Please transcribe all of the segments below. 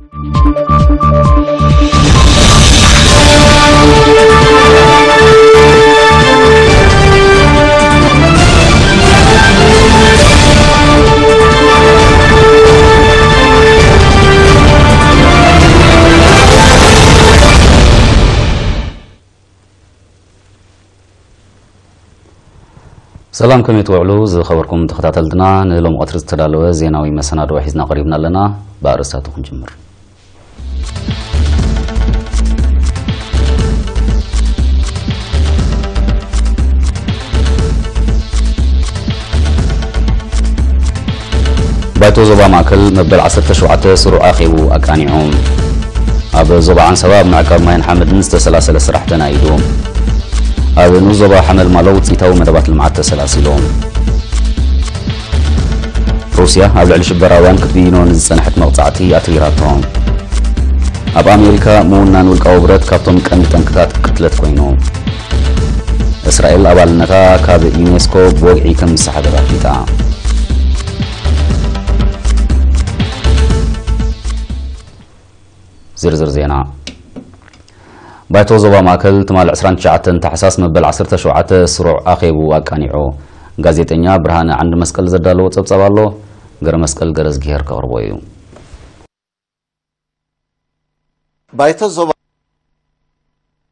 ሰላም፣ ከመይ ትውዕሉ ዝኸበርኩም ተኸታተልትና? ንሎሚ ቀትሪ ዝተዳለወ ዜናዊ መሰናድኦ ሒዝና ቀሪብና ኣለና። ብኣርእስታቱ ክንጅምር። ባይቶ ዞባ ማእከል መበል ዓሰርተ ሸውዓተ ስሩዕ ኣኼቡ ኣቃኒዑ። ኣብ ዞባ ዓንሰባ ኣብ ምዕቃብ ማይን ሓመድን ዝተሰላሰለ ስራሕ ተናይዱ። ኣብ ንኡስ ዞባ ሓመልማሎ ውፅኢታዊ መደባት ልምዓት ተሰላሲሉ። ሩስያ ኣብ ልዕሊ ሽበራውያን ክትብይኖ ንዝጸንሐት መቕጻዕቲ ኣትሪራቶ። ኣብ ኣሜሪካ ምውናን ውልቃዊ ብረት ካብቶም ቀንዲ ጠንቅታት ቅትለት ኮይኑ። እስራኤል ኣባልነታ ካብ ዩኔስኮ ብወግዒ ከም ዝሰሓበት ኣፍሊጣ። ዝርዝር ዜና። ባይቶ ዞባ ማእከል ትማሊ ዕስራን ትሽዓተን ታሕሳስ መበል ዓሰርተ ሸውዓተ ስሩዕ ኣኼቡ ኣቃኒዑ። ጋዜጠኛ ብርሃነ ዓንዲ መስቀል ዘዳለዎ ጸብጻብ ኣሎ። ገረ መስቀል ገረዝጊሄር ከቕርቦ እዩ። ባይቶ ዞባ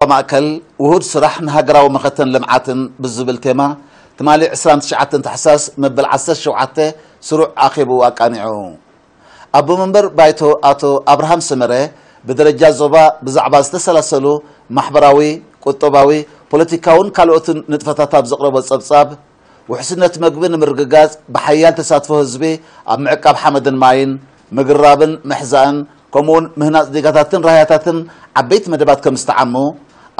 ማእከል ውሁድ ስራሕ ንሃገራዊ መኸተን ልምዓትን ብዝብል ቴማ ትማሊ ዕስራን ትሽዓተን ታሕሳስ መበል ዓሰርተ ሸውዓተ ስሩዕ ኣኼቡ ኣቃኒዑ። ኣቦ መንበር ባይቶ ኣቶ ኣብርሃም ሰመረ ብደረጃ ዞባ ብዛዕባ ዝተሰላሰሉ ማሕበራዊ፣ ቁጠባዊ፣ ፖለቲካውን ካልኦትን ንጥፈታት ኣብ ዘቕረቦ ጸብጻብ፣ ውሕስነት መግቢ ንምርግጋጽ ብሓያል ተሳትፎ ህዝቢ ኣብ ምዕቃብ ሓመድን ማይን፣ ምግራብን ምሕዛእን፣ ከምኡውን ምህናጽ ዲጋታትን ራህያታትን ዓበይቲ መደባት ከም ዝተዓሙ፣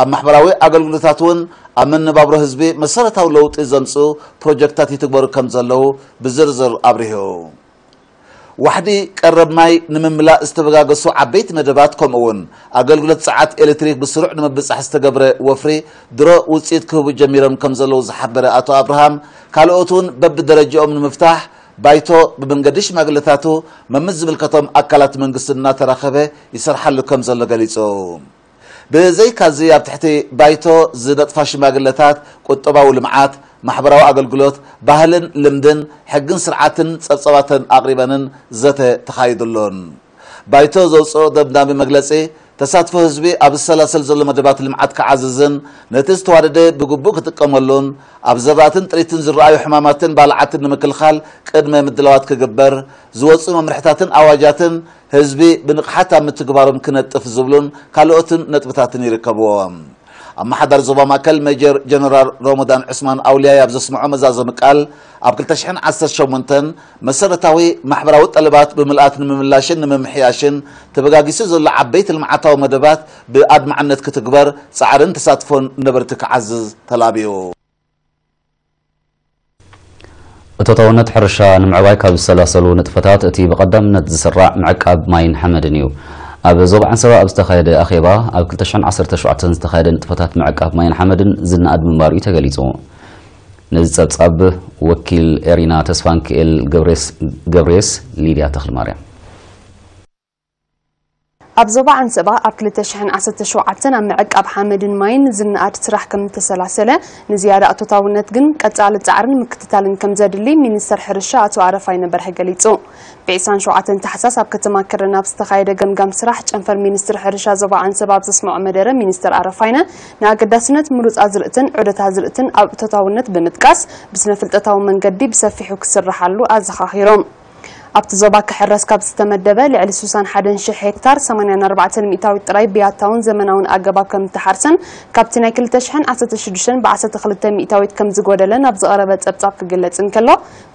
ኣብ ማሕበራዊ ኣገልግሎታት እውን ኣብ መነባብሮ ህዝቢ መሰረታዊ ለውጢ ዘምጽኡ ፕሮጀክታት ይትግበሩ ከም ዘለዉ ብዝርዝር ኣብሪሁ። ዋሕዲ ቀረብ ማይ ንምምላእ ዝተበጋገሱ ዓበይቲ መደባት፣ ከምኡውን ኣገልግሎት ጸዓት ኤሌክትሪክ ብስሩዕ ንምብጻሕ ዝተገብረ ወፍሪ ድሮ ውጽኢት ክህቡ ጀሚሮም ከም ዘለዉ ዝሓበረ ኣቶ ኣብርሃም፣ ካልኦት እውን በብደረጃኦም ንምፍታሕ ባይቶ ብመንገዲ ሽማግለታቱ መምስ ዝምልከቶም ኣካላት መንግስቲ እናተራኸበ ይሰርሓሉ ከም ዘሎ ገሊጹ። ብዘይካዚ ኣብ ትሕቲ ባይቶ ዝነጥፋ ሽማግለታት ቁጠባዊ ልምዓት፣ ማሕበራዊ ኣገልግሎት፣ ባህልን ልምድን፣ ሕግን ስርዓትን ጸብጻባተን ኣቕሪበንን ዘተ ተኻይዱሉን። ባይቶ ዘውፅኦ ደምዳሚ መግለፂ ተሳትፎ ህዝቢ ኣብ ዝሰላሰል ዘሎ መደባት ልምዓት ክዓዝዝን ነቲ ዝተዋደደ ብግቡእ ክጥቀመሉን ኣብ ዘራእትን ጥሪትን ዝረኣዩ ሕማማትን ባልዓትን ንምክልኻል ቅድመ ምድላዋት ክግበር ዝወፁ መምርሕታትን ኣዋጃትን ህዝቢ ብንቕሓት ኣብ ምትግባሮም ክነጥፍ ዝብሉን ካልኦትን ነጥብታትን ይርከብዎም። ኣመሓዳሪ ዞባ ማእከል ሜጀር ጀነራል ሮሞዳን ዑስማን ኣውልያይ ኣብ ዘስምዖ መዛዘሚ ቃል፣ ኣብ ክልተ ሽሕን ዓሰርተ ሸሞንተን መሰረታዊ ማሕበራዊ ጠለባት ብምልኣት ንምምላሽን ንምምሕያሽን ተበጋጊሱ ዘሎ ዓበይቲ ልምዓታዊ መደባት ብኣድማዕነት ክትግበር ጻዕርን ተሳትፎን ነበርቲ ክዓዝዝ ተላብዩ። እቶታውነት ሕርሻ ንምዕባይ ካብ ዝሰላሰሉ ንጥፈታት እቲ ብቐዳምነት ዝስራዕ ምዕቃብ ማይን ሓመድን እዩ። ኣብ ዞባ ዓንሰባ ኣብ ዝተኻየደ ኣኼባ፣ ኣብ ክልተ ሽሕን ዓሰርተ ሸውዓተን ዝተኻየደ ንጥፈታት ምዕቃብ ማይን ሓመድን ዝነኣድ ምንባሩ እዩ ተገሊጹ። ነዚ ጸብጻብ ወኪል ኤሪና ተስፋንክኤል ገብሬስ፣ ገብሬስ ሊድያ ተኽለማርያም። ኣብ ዞባ ዓንሰባ ኣብ ክልተ ሽሕን ዓሰርተ ሸውዓተን ኣብ ምዕቃብ ሓመድን ማይን ዝነኣድ ስራሕ ከም እተሰላሰለ፣ ንዝያዳ እቶታውነት ግን ቀጻሊ ጻዕርን ምክትታልን ከም ዘድሊ ሚኒስተር ሕርሻ ኣቶ ኣረፋይነ በርሀ ገሊጹ። ብዒስራን ሸውዓተን ታሕሳስ ኣብ ከተማ ክረን ኣብ ዝተኻየደ ገምጋም ስራሕ ጨንፈር ሚኒስትሪ ሕርሻ ዞባ ዓንሰባ ኣብ ዘስምዖ መደረ፣ ሚኒስተር ኣረፋይነ ንኣገዳስነት ምሩጽ ኣዝርእትን ዑደት ኣዝርእትን ኣብ እቶታውነት ብምጥቃስ፣ ብስነ ፍልጠታዊ መንገዲ ብሰፊሑ ክስርሓሉ ኣዘኻኺሮም። ኣብቲ ዞባ ክሕረስ ካብ ዝተመደበ ልዕሊ ስሳን ሓደን ሽሕ ሄክታር፣ ሰማንያን ኣርባዕተን ሚእታዊት ጥራይ ብያታውን ዘመናውን ኣገባብ ከም እተሓርሰን፣ ካብቲ ናይ ክልተ ሽሕን ዓሰርተ ሽዱሽተን ብዓሰርተ ክልተ ሚእታዊት ከም ዝጎደለን ኣብ ዝቐረበ ጸብጻብ ክግለጽ እንከሎ፣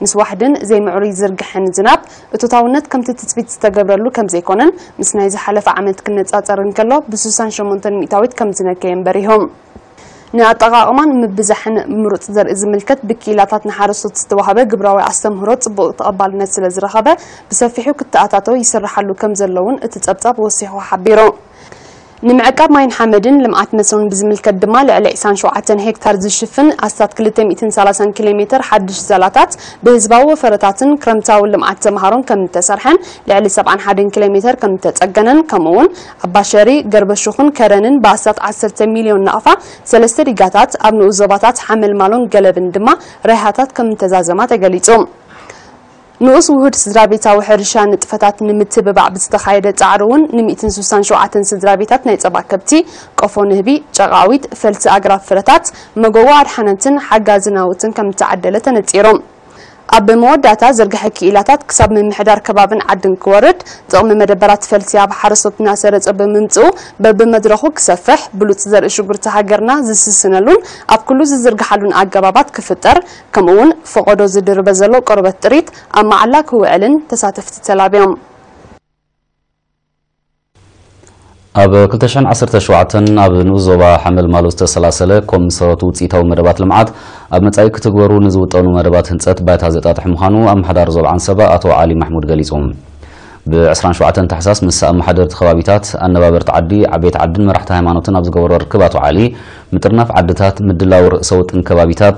ምስ ዋሕድን ዘይምዕሩይ ዝርግሐን ዝናብ፣ እቶታውነት ከምቲ ትጽቢት ዝተገብረሉ ከም ዘይኮነን፣ ምስ ናይ ዝሓለፈ ዓመት ክነጻጸር እንከሎ፣ ብስሳን ሸሞንተን ሚእታዊት ከም ዝነከየን በሪሆም። ንኣጠቓቕማን ምብዛሕን ምሩጽ ዘርኢ ዝምልከት ብክኢላታት ንሓረስቶት ዝተዋህበ ግብራዊ ኣስተምህሮ ጽቡቕ ተቐባልነት ስለ ዝረኸበ፣ ብሰፊሑ ክተኣታቶ ይስርሓሉ ከም ዘሎ እውን እቲ ጸብጻብ ወሲኹ ሓቢሩ። ንምዕቃብ ማይን ሓመድን ልምዓት መስኖን ብዝምልከት ድማ ልዕሊ ዕስራን ሸውዓተን ሄክታር ዝሽፍን ኣስታት ክልተ ሚእትን ሰላሳን ኪሎ ሜትር ሓድሽ ዛላታት ብህዝባዊ ወፈረታትን ክረምታዊ ልምዓት ተምሃሮን ከም እተሰርሐን ልዕሊ ሰብዓን ሓደን ኪሎ ሜትር ከም እተጸገነን ከምኡውን ኣባሸሪ፣ ገርበሹኽን ከረንን ብኣስታት ዓሰርተ ሚልዮን ናቕፋ ሰለስተ ዲጋታት ኣብ ንኡስ ዞባታት ሓመልማሎን ገለብን ድማ ረይሃታት ከም እተዛዘማ ተገሊጹ። ንኡስ ውሁድ ስድራ ቤታዊ ሕርሻ ንጥፈታት ንምትብባዕ ብዝተኻየደ ጻዕሪ እውን ን ሚእትን ስሳን ሸውዓተን ስድራ ቤታት ናይ ጸባ ከብቲ፣ ቆፎ ንህቢ፣ ጨቓዊት፣ ፈልሲ ኣግራብ ፍረታት፣ መጎጎ ኣድሓነትን ሓጋዚ ናውትን ከም እተዓደለ ተነጺሩ። ኣብ መወዳእታ ዝርግሐ ክኢላታት ክሳብ ምምሕዳር ከባብን ዓድን ክወርድ፣ ጥቕሚ መደበራት ፈልሲ ኣብ ሓረስቶት እናሰረጸ ብምምጽኡ በብመድረኹ ክሰፍሕ፣ ብሉጽ ዘርኢ ሽጉርቲ ሃገርና ዝስስነሉን ኣብ ኩሉ ዝዝርግሓሉን ኣገባባት ክፍጠር፣ ከምኡውን ፈቐዶ ዝድርበ ዘሎ ቆርበት ጥሪት ኣብ መዓላ ክውዕልን ተሳተፍቲ ተላብዮም። ኣብ ክልተ ሽሕን ዓሰርተ ሸውዓተን ኣብ ንኡስ ዞባ ሓመልማሎ ዝተሰላሰለ ኮም መሰረቱ ውፅኢታዊ መደባት ልምዓት ኣብ መጻኢ ክትግበሩ ንዝውጠኑ መደባት ህንፀት ባይታ ዘጣጥሕ ምዃኑ ኣመሓዳሪ ዞባ ዓንሰባ ኣቶ ዓሊ ማሕሙድ ገሊጹ። ብ ዕስራን ሸውዓተን ታሕሳስ ምስ ኣመሓደርቲ ከባቢታት፣ ኣነባበርቲ ዓዲ፣ ዓበይቲ ዓድን መራሕቲ ሃይማኖትን ኣብ ዝገበሮ ርክብ ኣቶ ዓሊ፣ ምጥርናፍ ዓድታት፣ ምድላው ርእሰ ውጥን ከባቢታት፣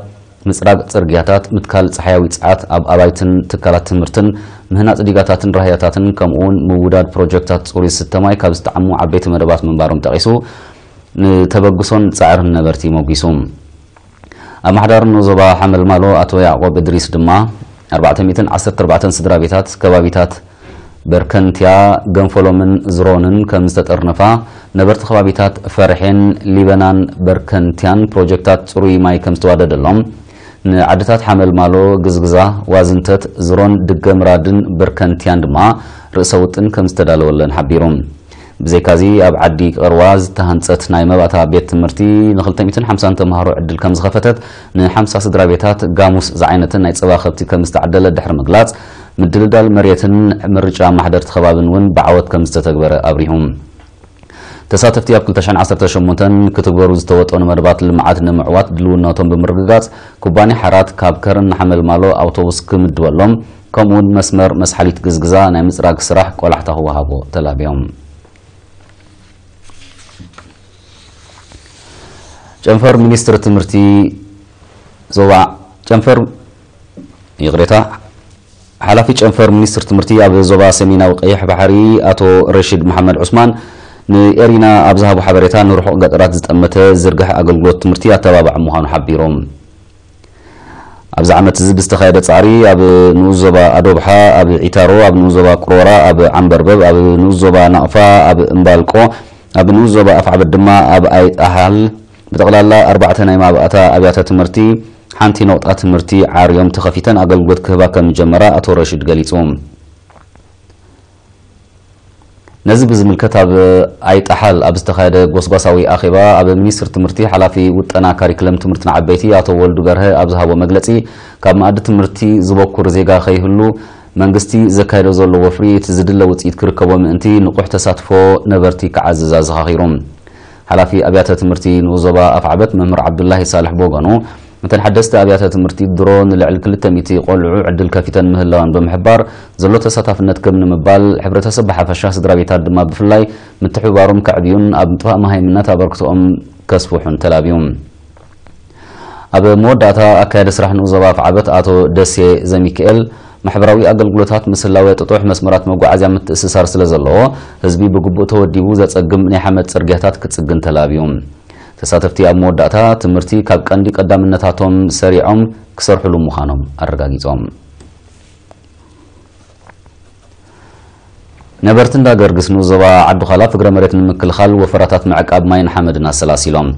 ምጽራግ ጽርግያታት፣ ምትካል ጸሓያዊ ጸዓት ኣብ ኣባይትን ትካላት ትምህርትን፣ ምህናጽ ዲጋታትን ራህያታትን፣ ከምኡውን ምውዳድ ፕሮጀክታት ጽሩይ ዝስተ ማይ ካብ ዝጠዓሙ ዓበይቲ መደባት ምንባሮም ጠቒሱ፣ ንተበግሶን ጻዕርን ነበርቲ ሞጒሱ። ኣመሓዳሪ ንኡስ ዞባ ሓመልማሎ ኣቶ ያዕቆብ እድሪስ ድማ፣ ኣርባዕተ ሚእትን ዓሰርተ ኣርባዕተን ስድራ ቤታት ከባቢታት በርከንትያ፣ ገንፎሎምን ዝሮንን ከም ዝተጠርነፋ፣ ነበርቲ ከባቢታት ፈርሒን ሊበናን በርከንትያን ፕሮጀክታት ጽሩይ ማይ ከም ዝተዋደደሎም፣ ንዓድታት ሓመልማሎ፣ ግዝግዛ፣ ዋዝንተት፣ ዝሮን ድገምራድን በርከንትያን ድማ ርእሰ ውጥን ከም ዝተዳለወለን ሓቢሩ። ብዘይካዚ ኣብ ዓዲ ቀርዋ ዝተሃንጸት ናይ መባእታ ቤት ትምህርቲ ንክልተ ሚእትን ሓምሳን ተምሃሮ ዕድል ከም ዝኸፈተት፣ ንሓምሳ ስድራ ቤታት ጋሙስ ዝዓይነትን ናይ ጸባ ከብቲ ከም ዝተዓደለ ድሕሪ ምግላጽ፣ ምድልዳል መሬትን ምርጫ ማሕደርቲ ከባብን እውን ብዓወት ከም ዝተተግበረ ኣብሪሁ። ተሳተፍቲ ኣብ ክልተ ሽሕን ዓሰርተ ሸሞንተን ክትግበሩ ዝተወጠኑ መደባት ልምዓት ንምዕዋት ድልውነቶም ብምርግጋጽ፣ ኩባንያ ሓራት ካብ ከረን ንሓመልማሎ ኣውቶቡስ ክምድበሎም፣ ከምኡውን መስመር መስሓሊት ግዝግዛ ናይ ምጽራግ ስራሕ ቆላሕታ ክወሃቦ ተላብዮም። ጨንፈር ሚኒስትሪ ትምህርቲ ዞባ ጨንፈር፣ ይቕሬታ፣ ሓላፊ ጨንፈር ሚኒስትሪ ትምህርቲ ኣብ ዞባ ሰሜናዊ ቀይሕ ባሕሪ ኣቶ ረሺድ መሓመድ ዑስማን ንኤሪና ኣብ ዝሃቦ ሓበሬታ፣ ንርሑቕ ገጠራት ዝጠመተ ዝርግሐ ኣገልግሎት ትምህርቲ ኣተባባዒ ምዃኑ ሓቢሮም። ኣብዚ ዓመት እዚ ብዝተኻየደ ጻዕሪ፣ ኣብ ንኡስ ዞባ ኣዶብሓ፣ ኣብ ዒታሮ፣ ኣብ ንኡስ ዞባ ቅሮራ፣ ኣብ ዓምበርበብ፣ ኣብ ንኡስ ዞባ ናቕፋ፣ ኣብ እምባልቆ፣ ኣብ ንኡስ ዞባ ኣፍዓበት ድማ ኣብ ኣይጣሃል፣ ብጠቕላላ ኣርባዕተ ናይ ማባእታ ኣብያተ ትምህርቲ፣ ሓንቲ ነቑጣ ትምህርቲ ዓርዮም ተኸፊተን ኣገልግሎት ክህባ ከም ዝጀመራ ኣቶ ረሺድ ገሊጹ። ነዚ ብዝምልከት ኣብ ኣይጣሓል ኣብ ዝተኻየደ ጎስጓሳዊ ኣኼባ፣ ኣብ ሚኒስትሪ ትምህርቲ ሓላፊ ውጠና ካሪክለም ትምህርቲ ንዓበይቲ ኣቶ ወልዱ በርሀ ኣብ ዝሃቦ መግለጺ፣ ካብ መኣዲ ትምህርቲ ዝበኩር ዜጋ ከይህሉ መንግስቲ ዘካይዶ ዘሎ ወፍሪ፣ እቲ ዝድለ ውጽኢት ክርከቦ ምእንቲ ንቑሕ ተሳትፎ ነበርቲ ክዓዝዝ ኣዘኻኺሩ። ሓላፊ ኣብያተ ትምህርቲ ንኡስ ዞባ ኣፍዓበት መምህር ዓብዱላሂ ሳልሕ ብወገኑ፣ እተን ሓደስቲ ኣብያተ ትምህርቲ ድሮ ንልዕሊ ክልተ ሚእቲ ቆልዑ ዕድል ከፊተን ምህላወን ብምሕባር፣ ዘሎ ተሳታፍነት ክብ ንምባል፣ ሕብረተሰብ ብሓፈሻ፣ ስድራ ቤታት ድማ ብፍላይ ምትሕብባሮም ከዕብዩን ኣብ ምጥፋእ መሃይምነት ኣበርክቶኦም ከስፍሑን ተላብዩ። ኣብ መወዳእታ፣ ኣካያዲ ስራሕ ንኡስ ዞባ ኣፍዓበት ኣቶ ደሴ ዘሚካኤል፣ ማሕበራዊ ኣገልግሎታት ምስ ህላወ ጥጡሕ መስመራት መጓዓዝያ ምትእስሳር ስለ ዘለዎ፣ ህዝቢ ብግቡእ ተወዲቡ ዘጸግም ናይ ሓመድ ጽርግያታት ክጽግን ተላብዩ። ተሳተፍቲ ኣብ መወዳእታ፣ ትምህርቲ ካብ ቀንዲ ቀዳምነታቶም ሰሪዖም ክሰርሕሉ ምዃኖም ኣረጋጊጾም። ነበርቲ እንዳ ገርግስ ንኡስ ዞባ ዓዲ ዃላ ፍግረ መሬት ንምክልኻል ወፈራታት ምዕቃብ ማይን ሓመድን ኣሰላሲሎም።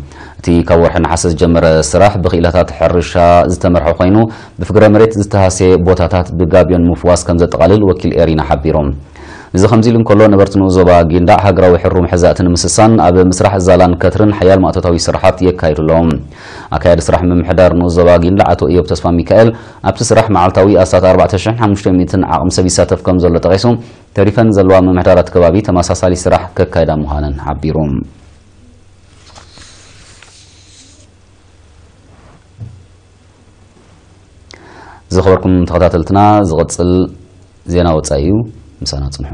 እቲ ካብ ወርሒ ነሓሰ ዝጀመረ ስራሕ ብክኢላታት ሕርሻ ዝተመርሐ ኮይኑ፣ ብፍግረ መሬት ዝተሃስየ ቦታታት ብጋብዮን ምፍዋስ ከም ዘጠቓልል ወኪል ኤሪና ሓቢሮም። እዚ ከምዚ ኢሉ እንከሎ፣ ነበርቲ ንኡስ ዞባ ጊንዳዕ ሃገራዊ ሕሩም ሕዛእቲ ንምስሳን ኣብ ምስራሕ ዛላን ከትርን ሓያል ማእቶታዊ ስራሓት የካይዱ ኣለዉ። ኣካያዲ ስራሕ ምምሕዳር ንኡስ ዞባ ጊንዳዕ ኣቶ ኢዮብ ተስፋ ሚካኤል፣ ኣብቲ ስራሕ መዓልታዊ ኣስታት ኣርባዕተ ሽሕን ሓሙሽተ ሚእትን ዓቕሚ ሰብ ይሳተፍ ከም ዘሎ ጠቒሱ፣ ተሪፈን ዘለዋ ምምሕዳራት ከባቢ ተመሳሳሊ ስራሕ ከካይዳ ምዃነን ሓቢሩ። ዝኸበርኩም ተኸታተልትና፣ ዝቕጽል ዜና ወጻኢ እዩ። ምሳና ጽንሑ።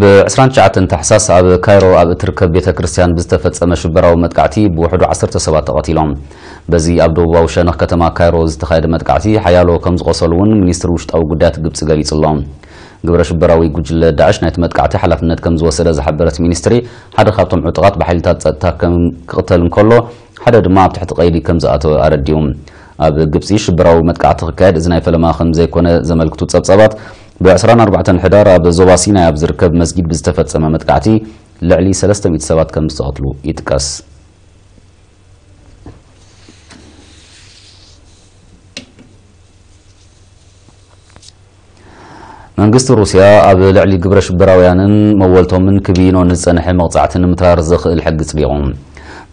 ብ29 ታሕሳስ ኣብ ካይሮ ኣብ እትርከብ ቤተ ክርስቲያን ብዝተፈጸመ ሽበራዊ መጥቃዕቲ ብውሕዱ ዓሰርተ ሰባት ተቐቲሎም። በዚ ኣብ ደቡባዊ ሸነኽ ከተማ ካይሮ ዝተኻየደ መጥቃዕቲ ሓያሎ ከም ዝቖሰሉ እውን ሚኒስትሪ ውሽጣዊ ጉዳያት ግብጺ ገሊጹ ኣሎ። ግብረ ሽበራዊ ጉጅለ ዳዕሽ ናይቲ መጥቃዕቲ ሓላፍነት ከም ዝወሰደ ዝሓበረት ሚኒስትሪ፣ ሓደ ካብቶም ዕጡቓት ብሓይልታት ጸጥታ ከም ክቕተል እንከሎ፣ ሓደ ድማ ኣብ ትሕቲ ቀይዲ ከም ዝኣተወ ኣረዲኡ። ኣብ ግብጺ ሽበራዊ መጥቃዕቲ ክካየድ እዚ ናይ ፈለማ ከም ዘይኮነ ዘመልክቱ ጸብጻባት፣ ብ24 ሕዳር ኣብ ዞባ ሲናይ ኣብ ዝርከብ መስጊድ ብዝተፈጸመ መጥቃዕቲ ልዕሊ ሰለስተ ሚእቲ ሰባት ከም ዝተቐትሉ ይጥቀስ። መንግስቲ ሩስያ ኣብ ልዕሊ ግብረ ሽበራውያንን መወልቶምን ክብይኖ ንዝጸንሐ መቕጻዕቲ ንምትራር ዘኽእል ሕጊ ጽዲቑ።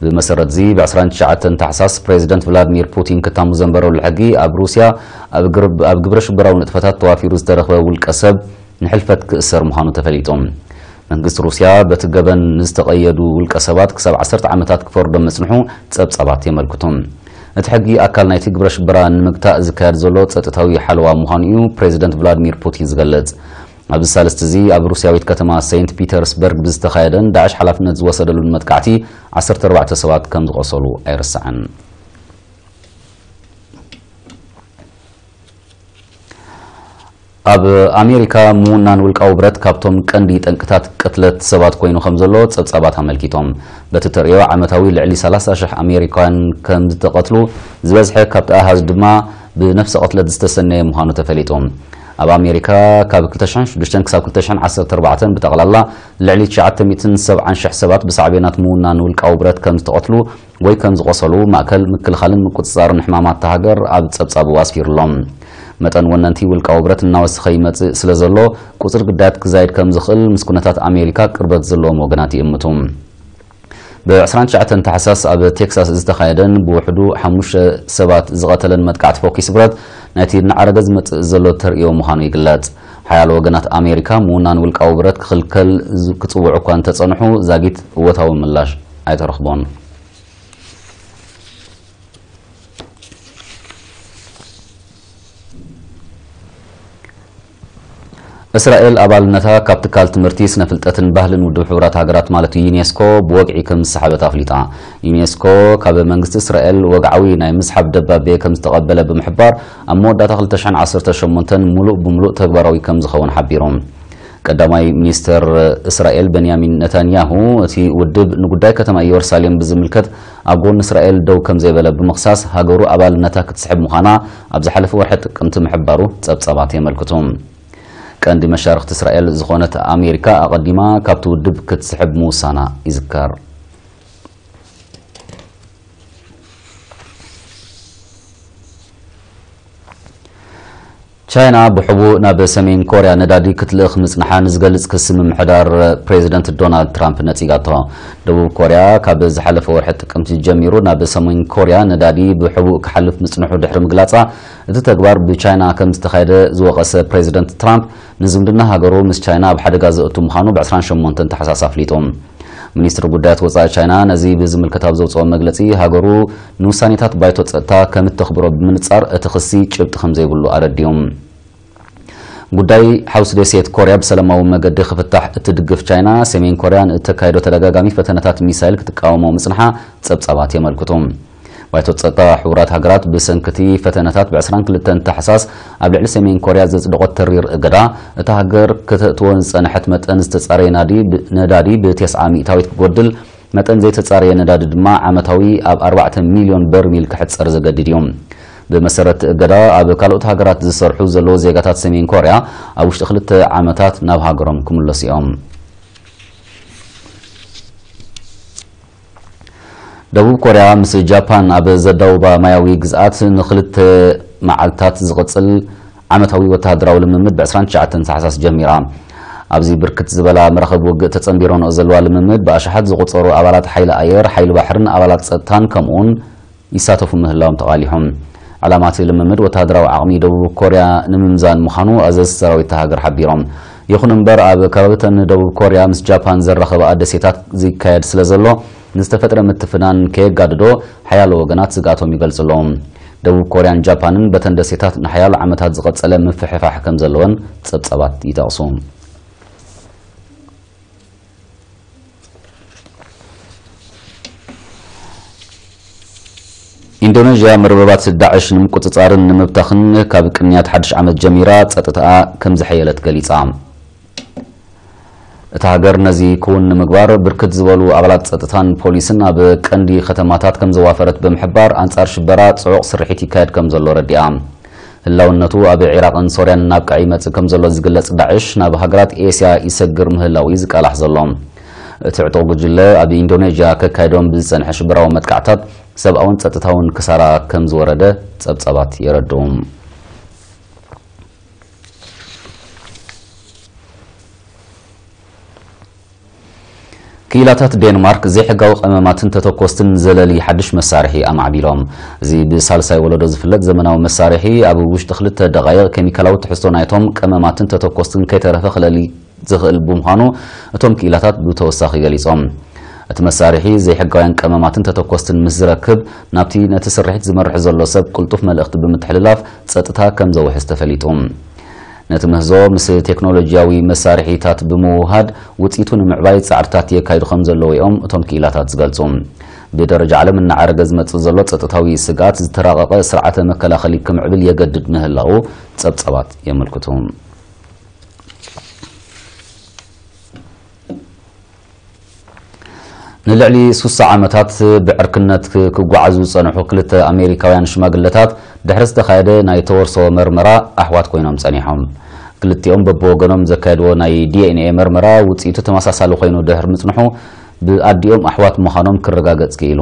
ብመሰረት እዚ፣ ብ29 ታሕሳስ ፕሬዚደንት ቭላድሚር ፑቲን ክታሙ ዘንበረሉ ሕጊ ኣብ ሩስያ ኣብ ግር-፣ ኣብ ግብረ ሽበራዊ ንጥፈታት ተዋፊሩ ዝተረኽበ ውልቀ ሰብ ንሕልፈት ክእሰር ምዃኑ ተፈሊጡ። መንግስቲ ሩስያ በቲ ገበን ንዝተቐየዱ ውልቀ ሰባት ክሳብ ዓሰርተ ዓመታት ክፈርዶም ምጽንሑ ጸብጻባት የመልክቱ። እቲ ሕጊ ኣካል ናይቲ ግብረ ሽበራ ንምግታእ ዝካየድ ዘሎ ጸጥታዊ ሓለዋ ምዃኑ እዩ ፕሬዚደንት ቭላድሚር ፑቲን ዝገልጽ። ኣብዚ ሳልስቲ እዚ ኣብ ሩስያዊት ከተማ ሴንት ፒተርስበርግ ብዝተኻየደን ዳዕሽ ሓላፍነት ዝወሰደሉን መጥቃዕቲ ዓሰርተ ኣርባዕተ ሰባት ከም ዝቖሰሉ ኣይርሳዕን። ኣብ ኣሜሪካ ምውናን ውልቃዊ ብረት ካብቶም ቀንዲ ጠንቅታት ቅትለት ሰባት ኮይኑ ከም ዘሎ ጸብጻባት ኣመልኪቶም። በቲ ተርእዮ ዓመታዊ ልዕሊ ሰላሳ ሽሕ ኣሜሪካውያን ከም ዝተቐትሉ፣ ዝበዝሐ ካብቲ ኣሃዝ ድማ ብነፍሰ ቅትለት ዝተሰነየ ምዃኑ ተፈሊጡ። ኣብ ኣሜሪካ ካብ ክልተ ሽሕን ሽዱሽተን ክሳብ ክልተ ሽሕን ዓሰርተ ኣርባዕተን ብጠቕላላ ልዕሊ ትሽዓተ ሚእትን ሰብዓን ሽሕ ሰባት ብሳዕቤናት ምውናን ውልቃዊ ብረት ከም ዝተቐትሉ ወይ ከም ዝቖሰሉ ማእከል ምክልኻልን ምቁጽጻርን ሕማማት እታ ሃገር ኣብ ጸብጻቡ ኣስፊሩ ኣሎ። መጠን ወነንቲ ውልቃዊ ብረት እናወሰኸ ይመጽእ ስለ ዘሎ፣ ቁጽሪ ግዳያት ክዛይድ ከም ዝኽእል ምስ ኩነታት ኣሜሪካ ቅርበት ዘለዎም ወገናት ይእምቱ። ብ29 ታሕሳስ ኣብ ቴክሳስ ዝተኻየደን ብውሕዱ ሓሙሽተ ሰባት ዝቐተለን መጥቃዕቲ ፎኪስ ብረት ናይቲ እናዓረገ ዝመጽእ ዘሎ ተርእዮ ምዃኑ ይግለጽ። ሓያሎ ወገናት ኣሜሪካ ምውናን ውልቃዊ ብረት ክኽልከል ዝ-፣ ክጽውዑ እኳ እንተጸንሑ፣ ዛጊት እወታዊ ምላሽ ኣይተረኽቦን። እስራኤል ኣባልነታ ካብ ትካል ትምህርቲ፣ ስነ ፍልጠትን ባህልን ውድብ ሕቡራት ሃገራት ማለት ዩኔስኮ ብወግዒ ከም ዝሰሓበት ኣፍሊጣ። ዩኔስኮ ካብ መንግስቲ እስራኤል ወግዓዊ ናይ ምስሓብ ደብዳቤ ከም ዝተቐበለ ብምሕባር፣ ኣብ መወዳእታ ክልተ ሽሕን ዓሰርተ ሸሞንተን ምሉእ ብምሉእ ተግባራዊ ከም ዝኸውን ሓቢሩ። ቀዳማይ ሚኒስተር እስራኤል በንያሚን ነታንያሁ፣ እቲ ውድብ ንጉዳይ ከተማ ኢየሩሳሌም ብዝምልከት ኣብ ጎኒ እስራኤል ደው ከም ዘይበለ ብምኽሳስ፣ ሃገሩ ኣባልነታ ክትስሕብ ምዃና ኣብ ዝሓለፈ ወርሒ ጥቅምቲ ምሕባሩ ጸብጻባት የመልክቱ። ቀንዲ መሻርኽቲ እስራኤል ዝኾነት ኣሜሪካ ኣቐዲማ ካብቲ ውድብ ክትስሕብ ምውሳና ይዝከር። ቻይና ብሕቡእ ናብ ሰሜን ኮርያ ነዳዲ ክትልእኽ ምጽንሓ ንዝገልጽ ክሲ ምምሕዳር ፕሬዚደንት ዶናልድ ትራምፕ ነጺጋቶ። ደቡብ ኮርያ ካብ ዝሓለፈ ወርሒ ጥቅምቲ ጀሚሩ ናብ ሰሜን ኮርያ ነዳዲ ብሕቡእ ክሓልፍ ምጽንሑ ድሕሪ ምግላጻ፣ እቲ ተግባር ብቻይና ከም ዝተኻየደ ዝወቐሰ ፕሬዚደንት ትራምፕ፣ ንዝምድና ሃገሩ ምስ ቻይና ኣብ ሓደጋ ዘእቱ ምዃኑ ብ28 ታሕሳስ ኣፍሊጡ። ሚኒስትሪ ጉዳያት ወጻኢ ቻይና ነዚ ብዝምልከት ኣብ ዘውጽኦ መግለጺ፣ ሃገሩ ንውሳኔታት ባይቶ ጸጥታ ከም እተኽብሮ ብምንጻር፣ እቲ ክሲ ጭብጢ ከም ዘይብሉ ኣረዲኡ። ጉዳይ ሓውሲ ደሴት ኮርያ ብሰላማዊ መገዲ ክፍታሕ እትድግፍ ቻይና፣ ሰሜን ኮርያ ንእተካይዶ ተደጋጋሚ ፈተነታት ሚሳይል ክትቃወሞ ምጽንሓ ጸብጻባት የመልክቱ። ባይቶ ጸጥታ ሕቡራት ሃገራት ብሰንኪ እቲ ፈተነታት ብ22 ታሕሳስ ኣብ ልዕሊ ሰሜን ኮርያ ዘጽደቖት ተሪር እገዳ፣ እታ ሃገር ከተእትዎ ዝጸንሐት መጠን ዝተጻረየ ናዲ-፣ ነዳዲ ብ9 ሚእታዊት ክጎድል፣ መጠን ዘይተጻረየ ነዳዲ ድማ ዓመታዊ ኣብ ኣርባዕተ ሚልዮን በርሚል ክሕጸር ዘገድድ እዩ። ብመሰረት እቲ እገዳ፣ ኣብ ካልኦት ሃገራት ዝሰርሑ ዘለዉ ዜጋታት ሰሜን ኮርያ ኣብ ውሽጢ ክልተ ዓመታት ናብ ሃገሮም ክምለሱ እዮም። ደቡብ ኮርያ ምስ ጃፓን ኣብ ዘዳውባ ማያዊ ግዝኣት ንኽልተ መዓልታት ዝቕጽል ዓመታዊ ወተሃደራዊ ልምምድ ብ29 ታሕሳስ ጀሚራ። ኣብዚ ብርክት ዝበላ መራኸብ ውግእ ተጸንቢረንኦ ዘለዋ ልምምድ፣ ብኣሽሓት ዝቑጸሩ ኣባላት ሓይሊ ኣየር፣ ሓይሊ ባሕርን ኣባላት ጸጥታን ከምኡውን ይሳተፉ ምህላዎም ተቓሊሖም። ዕላማ እቲ ልምምድ፣ ወተሃደራዊ ዓቕሚ ደቡብ ኮርያ ንምምዛን ምዃኑ ኣዘዝቲ ሰራዊት እታ ሃገር ሓቢሮም። ይኹን እምበር፣ ኣብ ከባቢተን ደቡብ ኮርያ ምስ ጃፓን ዘራኸብኣ ደሴታት ዝካየድ ስለ ዘሎ፣ ንዝተፈጥረ ምትፍናን ከየጋድዶ ሓያሎ ወገናት ስግኣቶም ይገልጹ ኣለዉ። ደቡብ ኮርያን ጃፓንን በተን ደሴታት ንሓያሎ ዓመታት ዝቐጸለ ምፍሕፋሕ ከም ዘለወን ጸብጻባት ይጠቕሱ። ኢንዶኔዥያ መርበባት ዳዕሽ ንምቁጽጻርን ንምብታኽን ካብ ቅንያት ሓድሽ ዓመት ጀሚራ ጸጥታኣ ከም ዝሐየለት ገሊጻ። እታ ሃገር ነዚ ክውን ንምግባር ብርክት ዝበሉ ኣባላት ጸጥታን ፖሊስን ኣብ ቀንዲ ከተማታት ከም ዘዋፈረት ብምሕባር፣ ኣንጻር ሽበራ ጽዑቕ ስርሒት ይካየድ ከም ዘሎ ረዲኣ። ህላውነቱ ኣብ ዒራቕን ሶርያን ናብ ቀዕ ይመጽእ ከም ዘሎ ዝግለጽ ዳዕሽ፣ ናብ ሃገራት ኤስያ ይሰግር ምህላው እዩ ዝቃላሕ ዘሎ። እቲ ዕጡቕ ጉጅለ ኣብ ኢንዶኔዥያ ከካይዶም ብዝጸንሐ ሽበራዊ መጥቃዕታት ሰብኣውን ጸጥታውን ክሳራ ከም ዝወረደ ጸብጻባት የረድኡ። ክኢላታት ዴንማርክ ዘይሕጋዊ ቀመማትን ተተኮስትን ዘለሊ ሓድሽ መሳርሒ ኣማዕቢሎም። እዚ ብሳልሳይ ወለዶ ዝፍለጥ ዘመናዊ መሳርሒ ኣብ ውሽጢ ክልተ ደቓይቕ ኬሚካላዊ ትሕዝቶ ናይቶም ቀመማትን ተተኮስትን ከይተረፈ ክለሊ ዝኽእል ብምዃኑ እቶም ክኢላታት ብተወሳኺ ገሊጾም። እቲ መሳርሒ ዘይሕጋውያን ቀመማትን ተተኮስትን ምስ ዝረክብ ናብቲ ነቲ ስርሒት ዝመርሕ ዘሎ ሰብ ቅልጡፍ መልእኽቲ ብምትሕልላፍ ጸጥታ ከም ዘውሕስ ተፈሊጡ። ነቲ ምህዞ ምስ ቴክኖሎጂያዊ መሳርሒታት ብምውሃድ ውጽኢቱ ንምዕባይ ጻዕርታት የካይዱ ከም ዘለዉ እዮም እቶም ክኢላታት ዝገልጹ። ብደረጃ ዓለም እናዓረገ ዝመጽእ ዘሎ ጸጥታዊ ስግኣት ዝተራቐቐ ስርዓተ መከላኸሊ ክምዕብል የገድድ ምህላዉ ጸብጻባት የመልክቱ። ንልዕሊ ሱሳ ዓመታት ብዕርክነት ክጓዓዙ ዝጸንሑ ክልተ ኣሜሪካውያን ሽማግለታት ድሕሪ ዝተኻየደ ናይ ተወርሶ መርመራ ኣሕዋት ኮይኖም ጸኒሖም። ክልቲኦም በብወገኖም ዘካየድዎ ናይ ዲ ኤን ኤ መርመራ ውጽኢቱ ተመሳሳሊ ኮይኑ ድሕሪ ምጽንሑ ብኣዲኦም ኣሕዋት ምዃኖም ክረጋገጽ ክኢሉ።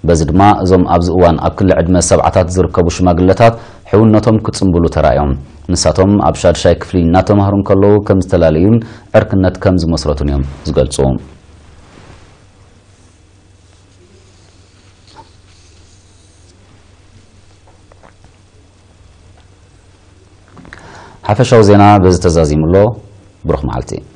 በዚ ድማ እዞም ኣብዚ እዋን ኣብ ክሊ ዕድመ ሰብዓታት ዝርከቡ ሽማግለታት ሕውነቶም ክጽንብሉ ተራእዮም። ንሳቶም ኣብ ሻድሻይ ክፍሊ እናተማህሩ እንከለዉ ከም ዝተላለዩን ዕርክነት ከም ዝመስረቱን እዮም ዝገልጹ። ሓፈሻዊ ዜና በዚ ተዛዚሙ ኣሎ። ብሩኽ መዓልቲ።